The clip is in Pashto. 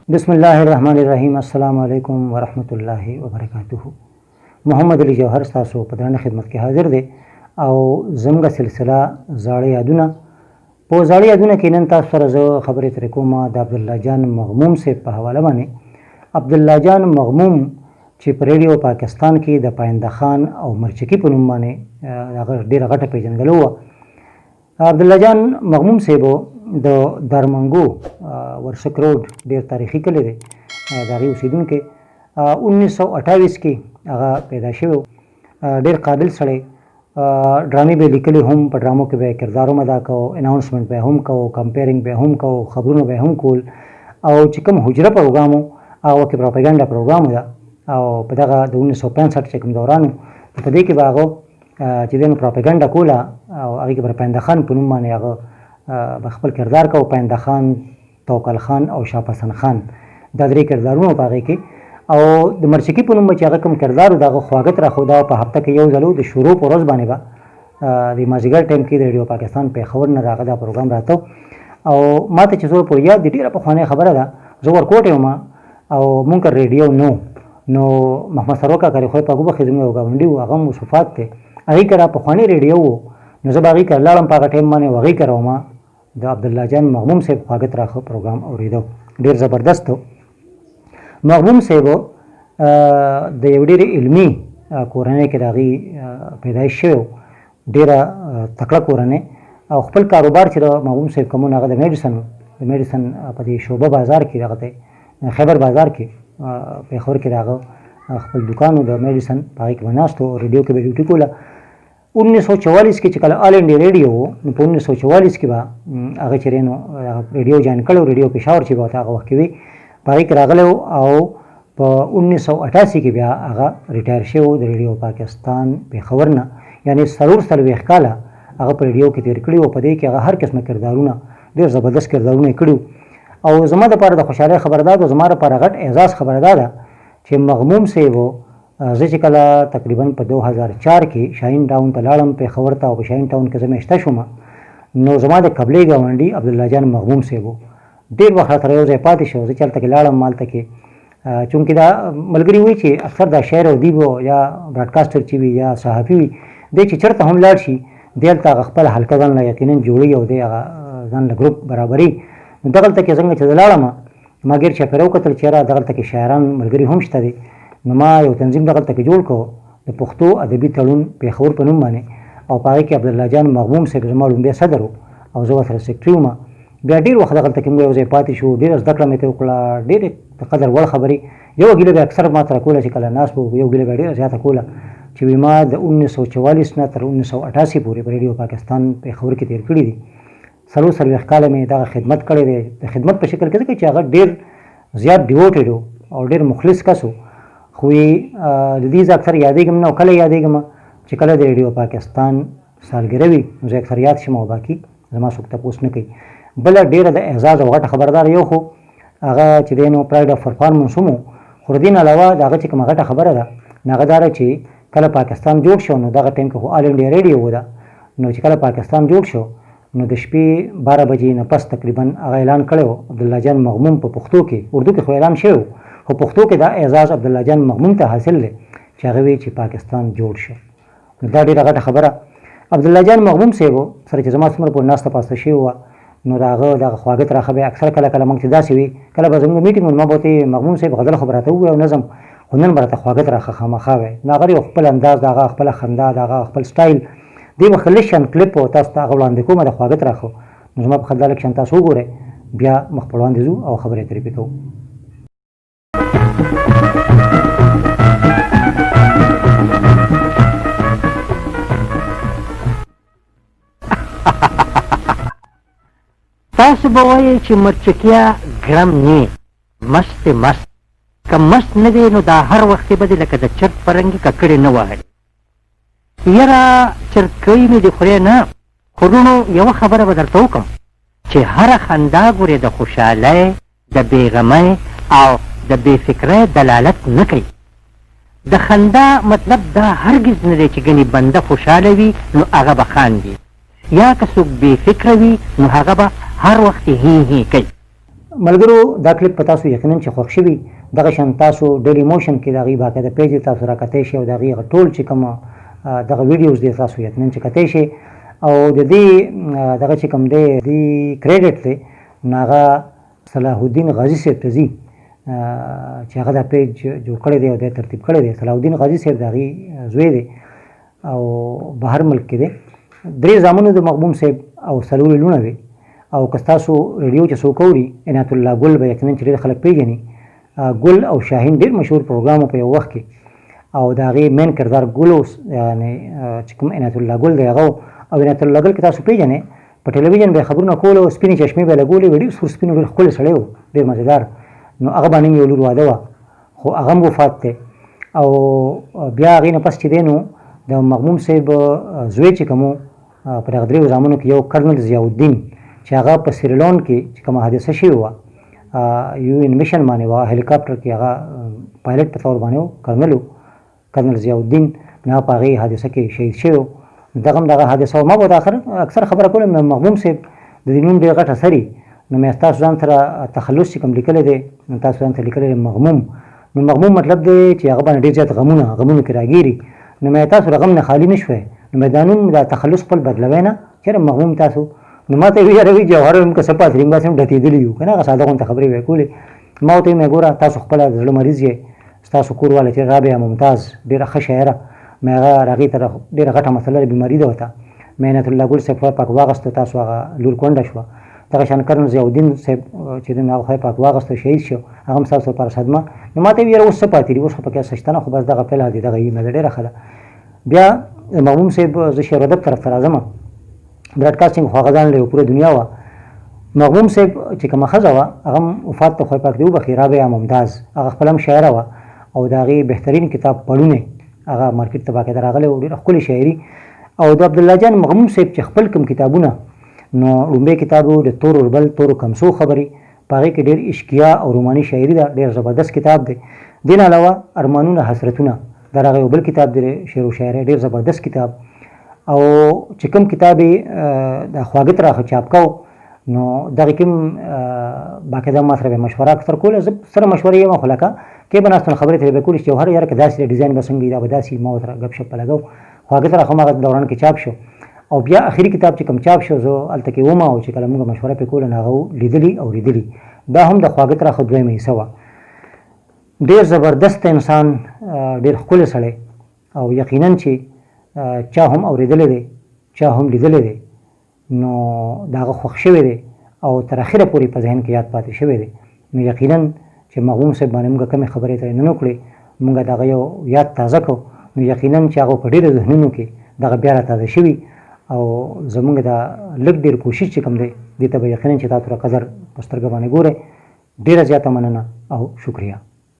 بسم الله الرحمن الرحیم. السلام علیکم ورحمت الله وبرکاته. محمد علي جوهر ستاسو په درنه خدمت کې حاضر دی او زموږ سلسله زاړه یادونه. په زاړه یادونه کې نن تاسو سره زه خبرې ترې کوم د عبدالله جان مغموم صاحب په حواله باندې. عبدالله جان مغموم چې په ریډیو پاکستان کې د پاینده خان او مرچکي په نوم باندې هغه ډېره غټه پېژندګلو وه. عبدالله جان مغموم صاحب د درمنګو ورسک روډ، ډېر تاریخي کلی دی، د هغې اوسېدونکی، 1928 کې هغه پیدا شوی. ډېر قابل سړی، ډرامې به یې لیکلې هم، په ډرامو کې به یې کردار هم ادا کوو، اناونسمنټ به یې هم کوو، کمپیرینګ به یې هم کوو، خبرونه به یې هم کول او چې کوم حجره پروګرام و، هغه وخت کې پروپاګنډا پروګرام ده او په دغه د 1965 چې کوم دوران و، په دې کې به هغه چې دی نو پروپاګنډا کوله او هغې کې به پاینده خان په نوم باندې هغه به خپل کردار کوو. پاینده خان، توکل خان او شاه پسند خان، دا درې کردارونه په هغې کې. او د مرچکي په نوم به چې هغه کوم کردار و، د هغه خواږه تراخه، دا په هفته کې یو ځل د شروع په ورځ باندې به د مازدیګر ټایم کې د ریډیو پاکستان پېښور نه راغه دا پروګرام راته. او ما ته چې څومره پورې یاد دي، ډېره پخوانۍ خبره ده، زه ورکوټی وم او مونږ کره ریډیو نه، نو محمد سرور کاکا خو په وبخښي، زموږ یو ګاونډي و، هغه هم اوس وفات دی، هغې کره پخوانی ریډیو و، نو زه به هغې کره لاړم په هغه ټایم باندې او هغې کره وم د عبدالله جان مغموم صاحب خواږه تراخه پروګرام اورېدو. ډېر زبردست و. مغموم صاحب د یو ډېرې علمي کورنۍ کې د هغې پیدایش شوی و، ډېره تکړه کورنۍ. او خپل کاروبار چې د مغموم صاحب کوم، هغه د میډیسن، د میډیسن په دې شعبه بازار کې، دغه دی خیبر بازار کې پېښور کې د هغه خپل دوکان و د میډیسن، په هغې کې به ناست و، ریډیو کې به ډیوټي کوله. 1944 کې چې کله آل انډیا ریډیو وو، نو په 1944 کې به هغه چې نو ریډیو جوین کړی، ریډیو پېښور چې به ورته هغه وخت کې وي، په هغې کې راغلی او په 1988 کې بیا هغه ریټایر شوی د ریډیو پاکستان پېښور نه. یعنی 44 کاله هغه په ریډیو کې تېر کړي او په دې کې هغه هر قسمه کردارونه، ډېر زبردست کردارونه یې کړي. او زما دپاره د خوشحالۍ خبره دا ده، زما دپاره غټ اعزاز خبره دا ده چې مغموم صاحب زه چې کله تقریبا په 2004 کې شاهین ټاون ته لاړم پېښور ته او په شاهین ټاون کې زه مېشته شوم، نو زما د قبلې ګاونډي عبدالله جان مغموم صاحب و. ډېر وخت راسره یو ځای پاتې شو. زه چې هلته کې لاړم هلته کې، چونکې دا ملګري وایي چې اکثر دا شاعر او ادیب یا براډکاسټر چې وي یا صحافي وي، دی چې چېرته هم لاړ شي، دی هلته هغه خپله حلقه ځان له یقینا جوړوي او دی هغه ځان له ګروپ برابروي. نو دغلته کې څنګه چې زه لاړم، ما ګیر چاپېره وکتل چې یاره دغلته کې شاعران ملګري هم شته دي، نو ما یو تنظیم دغلته کې جوړ کړو د پښتو ادبي تړون پېښور په نوم باندې او په هغې کې عبدالله جان مغموم صاحب زما لومبی صدر و او زه ورسره سیکرټري وم. بیا ډېر وخت دغلته کې موږ یو ځای پاتې شو، ډېره زده کړه مې ترې وکړه، ډېرې د قدر وړ خبرې. یوه ګیله به اکثر ما سره کوله چې کله ناست وو، یو ګیله به ډېره زیاته کوله چې وي ما د 1944 نه تر 1988 پورې په ریډیو پاکستان پېښور کې تېر کړي دي، 44 کاله مې دغه خدمت کړی دی. د خدمت په شکل کې ځکه چې هغه ډېر زیات ډیوټډ و او ډېر مخلص کس و. خو یې د دې زه اکثر یادېږم نه او کله یادېږم چې کله د ریډیو پاکستان سالګره وي، نو زه اکثر یاد شم او باقي زما څوک تپوس نه کوي. بله ډېره د اعزاز او غټه خبره دا، یو خو هغه چې دی نو پرایډ اف پرفارمنس هم و، خو د دې نه علاوه د هغه چې کومه غټه خبره ده، نو هغه دا ده چې کله پاکستان جوړ شو، نو دغه ټایم کې خو آل انډیا ریډیو و ده، نو چې کله پاکستان جوړ شو، نو د شپې 12 بجې نه پس تقریبا هغه اعلان کړی و عبدالله جان مغموم په پښتو کې. اردو کې خو اعلان شوی و، خو پښتو کې دا اعزاز عبدالله جان مغموم ته حاصل دی چې هغه وی چې پاکستان جوړ شو. نو دا ډېره غټه خبره. عبدالله جان مغموم صاحب سره چې زما څومره پورې ناسته پاسته شوې وه، نو د هغه دغه خواږه تراخه به اکثر کله کله موږ چې داسې وي، کله به زموږ میټینګ و، ما به ورته مغموم صاحب غزل خو به راته ووایي او نظم، خو نن به راته خواږه تراخه خامخا وایي. نو هغه یو خپل انداز، د هغه خپله خندا، د هغه خپل سټایل دی. وخت لږ شان کلیپ تاسو ته هغه وړاندې کوم د خواږه تراخه، نو زما په خیال دا لږ شان تاسو وګورئ، بیا مخ په وړاندې ځو او خبرې اترې پرې کوو. تاسو به وایئ چې مرچکیه ګرم نی، مست دی مست. که مست نه وې نو دا هر وخت به دې لکه د چرت په رنګې ککړې نه وهلې. یره چرتکۍ مې دې خورې نه، خو وروڼو یوه خبره به درته وکړم چې هره خندا ګورې د خوشحالۍ، د بې غمۍ او د بې فکرۍ دلالت نه کوي. د خندا مطلب دا هرګز نه دی چې ګنې بنده خوشحاله وي نو هغه به خاندي، یا که څوک بې فکره وي نو هغه به هر وخت هی هی کوي. ملګرو دا کلیپ په تاسو یقینا چې خوښ شوي. دغه شان تاسو ډیلی موشن کې د هغوی باقاعده پیج تاسو راکتی شئ او د هغوی هغه ټول چې کوم دغه ویډیوز دی تاسو یقینا چې کتی شئ. او د دې دغه چې کوم دی د کریډټ دی نو هغه صلاح الدین غازي صاحب ته ځي چې هغه دا پیج جوړ کړی دی او دا ترتیب کړی دی. صلاح الدین غازي صاحب د هغې زوی دی او بهر ملک کې دی. درې زامنو د مغموم صاحب او څلور یې لوڼه وې. او که ستاسو ریډیو چې څوک اوري عنایت الله ګل به یقینا چې ډېر خلک پېژني. ګل او شاهین ډېر مشهور پروګرام و په یو وخت کې او د هغې مین کردار ګل اوس یعنې چې کوم عنایت الله ګل دی هغه او عنایت الله ګل که تاسو پېژنئ په ټلویزیون به یې خبرونه کول او سپینې چشمې به یې لګولې وې، ډېر سور سپین و، ډېر ښکلی سړی و، ډېر مزېدار. نو هغه باندې هم یو لور واده وه خو هغه هم وفات دی. او بیا هغې نه پس چې دی نو د مغموم صاحب زوی چې کوم په دغه دریو زامنو کې یو کرنل ضیاءالدین چې هغه په سیریلون کې چې کومه حادثه شوې وه یو ان میشن باندې وه هلیکاپټر کې هغه پایلټ په تور باندې و کرنل و کرنل ضیاءالدین نه په هغې حادثه کې شهید شوی و. دغه هم دغه حادثه وه. ما به اخر اکثر خبره کوله مغموم صاحب د دې نوم ډېر غټ اثر نو مې تاسو ځان سره تخلص چې کوم لیکلی دی نو تاسو ځان سره لیکلی دی مغموم. نو مغموم مطلب دی چې هغه باندې ډېر زیات غمونه غمونو کې راګیري. نو مې تاسو له غم نه خالي نه شوی نو مې دا نوم دا تخلص خپل بدلوی نه چېرې مغموم تاسو. نو ما ته یې ویل یاره وی جوهر موږ که څه پاتې دي موږ هسې هم ډتېدلي یو که نه هغه ساده غونته خبرې به یې کولې. ما ورته وویل مې ګوره تاسو خپله د زړه مریض یئ ستاسو کور واله چې رابعه ممتاز ډېره ښه شاعره مې هغه هغې ته ډېره غټه مسله ده بیماري ده ورته مې عنایت الله ګل صاحب خدای پاک واغسته تاسو هغه لور کونډه شوه. دغه شان کرنل ضیاءالدین صاحب چې دی نو هغه خدای پاک واغسته شهید شو هغه هم ستاسو لپاره صدمه. نو ما ته یې ویل یاره اوس څه پاتې دي اوس خو پکې څه شته نه خو بس دغه فلحال دی دغه یې مې ډېره ښه ده. بیا مغموم صاحب زه شعر ادب طرف ته راځم. براډکاسټینګ خو هغه ځان له یو پوره دنیا وه. مغموم صاحب چې کومه ښځه وه هغه هم وفات ته خدای پاک دې وبخښي رابعه ممتاز هغه خپله هم شاعره وه او د هغې بهترین کتاب پړونی هغه مارکیټ ته باقاعده راغلی و ډېره ښکلې شاعري. او د عبدالله جان مغموم صاحب چې خپل کوم کتابونه نو ړومبی کتاب و د تور اوربل تورو کمسو خبرې په هغې کې ډېر عشقیه او روماني شاعري ده ډېر زبردست کتاب دی. دې نه علاوه ارمانونه حسرتونه دا راغی یو بل کتاب دی شعر و شاعرۍ ډېر زبردست کتاب. او چې کوم کتاب یې د خواږه تراخه چاپ کاو نو دغه کوم باقاعده ما سره به مشوره اکثر کوله زه سره مشورې یم خو لکه کې به ناست خبرې ترې به کولې چې جوهر یاره که داسې ډیزاین به څنګه وي دا به داسې ما ورسره ګپ شپ لګاو. خواږه تراخه هم هغه دوران کې چاپ شو. او بیا اخري کتاب چې کوم چاپ شو زه هلته کې وم او چې کله موږ مشوره پرې کوله نو هغه لیدلي او لیدلي دا هم د خواږه تراخه دویمه حصه وه. ډېر زبردست انسان ډېر ښکلی سړی او یقینا چې چا هم اورېدلی دی چا هم لیدلی دی نو د هغه خوښ شوی دی او تر اخره پورې په ذهن کې یاد پاتې شوی دی. نو یقینا چې مغموم صاحب باندې موږ کومې خبرې ترې نن وکړې موږ د هغه یو یاد تازه کړو نو یقینا چې هغه په ډېرو ذهنونو کې دغه بیا را تازه شوي او زموږ دا لږ ډېر کوشش چې کوم دی دې ته به یقینا چې تاسو قدر په سترګه باندې ګورئ. ډېره زیاته مننه او شکریه.